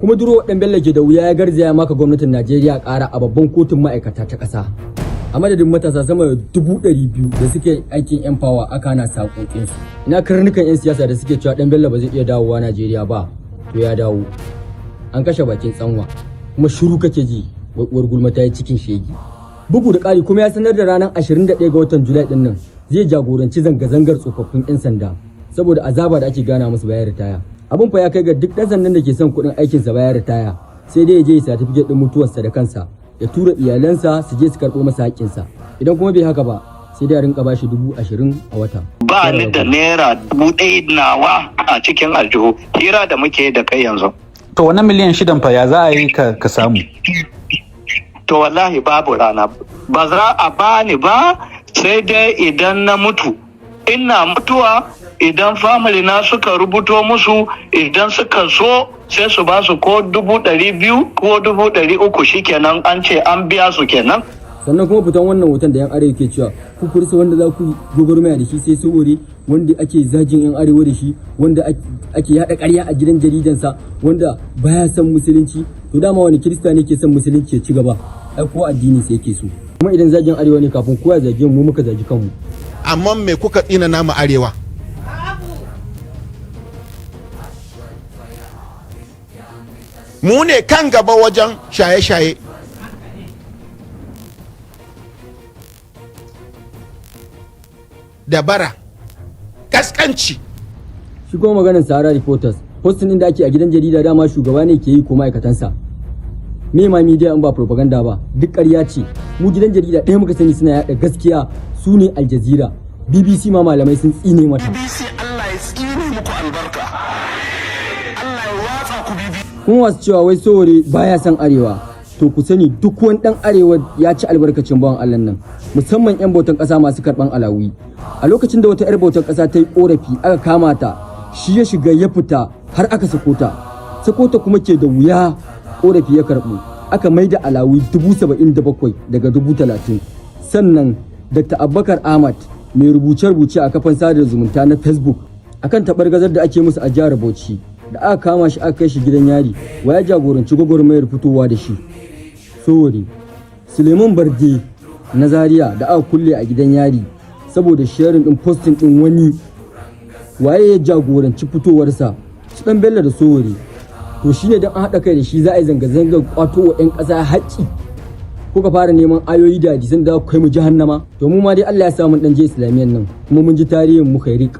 Kuma duro Dan Bello ke da wuya ya garzaya maka gwamnatin Najeriya ƙara a babban kotun ma'aikata ta ƙasa. A madadin matasa sama da 200,000 da suke aikin N-Power aka hana saƙoƙinsu. Ina karnukan 'yan siyasa da suke cewa Dan Bello ba zai iya dawowa Najeriya ba, to ya dawo. An kashe bakin tsanwa, kuma shiru kake ji, uwar gulma ta yi cikin shegi. Bugu da ƙari kuma ya sanar da ranar 21 ga watan Julai ɗin nan zai jagoranci zanga-zangar tsofaffin 'yan sanda saboda azaba da ake gana musu bayan ritaya. Abin fa ya kai ga duk ɗan sandan da ke son kuɗin aikinsa bayan ritaya sai dai ya je ya certificate ɗin mutuwarsa da kansa, ya tura iyalansa su je su karɓo masa haƙƙinsa. Idan kuma bai haka ba, sai dai a rinka bashi 20,000 a wata. Ba ni da naira 1,000 nawa a cikin aljihu hira da muke da kai yanzu. To wannan miliyan 6 fa ya za a yi ka samu? To wallahi babu rana, ba za a bani ba, sai dai idan na mutu. Ina mutuwa, idan family na suka rubuto musu, idan suka so sai su ba su ko 200,000 ko 300,000, shikenan, an ce an biya su kenan. Sannan kuma fitan wannan hoton da yan arewa ke cewa ku kursa wanda za ku gwagwarmaya da shi sai Sowore, wanda ake zagin yan arewa da shi, wanda ake yada ƙarya a gidan jaridansa, wanda baya son musulunci. To dama wani kirista ne ke son musulunci ya ci gaba? Ai ko addini sai yake so. Kuma idan zagin arewa ne, kafin kowa ya zage mu, muka zagi kanmu. Amma me kuka tsina nama arewa? Mu ne kan gaba wajen shaye-shaye. Da bara, kaskanci. Shi kuma maganar Sahara Reporters, posting din da ake a gidan jarida, dama shugaba ne ke yi ko ma'aikatansa? Me ma media in ba propaganda ba? Duk ƙarya ce. Mu gidan jarida ɗaya muka sani suna yaɗa gaskiya, su ne Al Jazeera. BBC ma malamai sun tsine mata. BBC, Allah ya tsine muku albarka. Allah ya watsa ku BBC. Kuma masu cewa wai Sowore baya son arewa, to ku sani duk wani dan arewa ya ci albarkacin bawan Allah nan, musamman yan bautan ƙasa masu karban alawi. A lokacin da wata yar bautan ƙasa ta yi korafi aka kama ta, shi ya shiga ya fita har aka sako ta. Sako ta kuma ke da wuya, korafi ya karbu, aka maida alawi 77,000 daga 30,000. Sannan Dr. Abubakar Ahmad mai rubuce-rubuce a kafan sada zumunta na Facebook akan taɓargazar da ake musu a jihar Bauchi, da aka kama shi aka kai shi gidan yari, wa ya jagoranci gwagwarmayar fitowa da shi? Sowore. Suleiman Barde na Zaria da aka kulle a gidan yari saboda sharing din posting din wani, waye ya jagoranci fitowarsa? Su Dan Bello da Sowore. To shine dan an haɗa kai da shi za a yi zanga-zangar kwato wa 'yan ƙasa haƙƙi, kuka fara neman ayoyi da hadisan da kai mu jahannama. To mu ma dai Allah ya sa mun dan je islamiyan nan, kuma mun ji tarihin Mukhairik,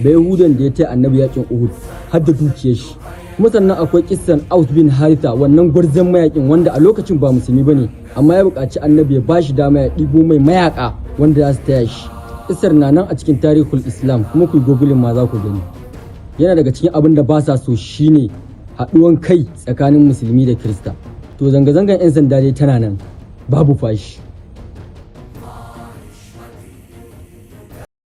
Bayahudan da ya taya annabi yakin Uhud har da dukiyar shi. Kuma sannan akwai kissan Aus bin Haritha, wannan gwarzon mayakin wanda a lokacin ba musulmi bane, amma ya buƙaci annabi ya bashi dama ya ɗibo mai mayaka wanda za su taya shi. Kissar na nan a cikin Tarihul Islam, kuma ku googling ma za ku gani. Yana daga cikin abin da ba sa so shine haɗuwan kai tsakanin musulmi da kirista. To zanga-zangan 'yan sanda dai tana nan, babu fashi.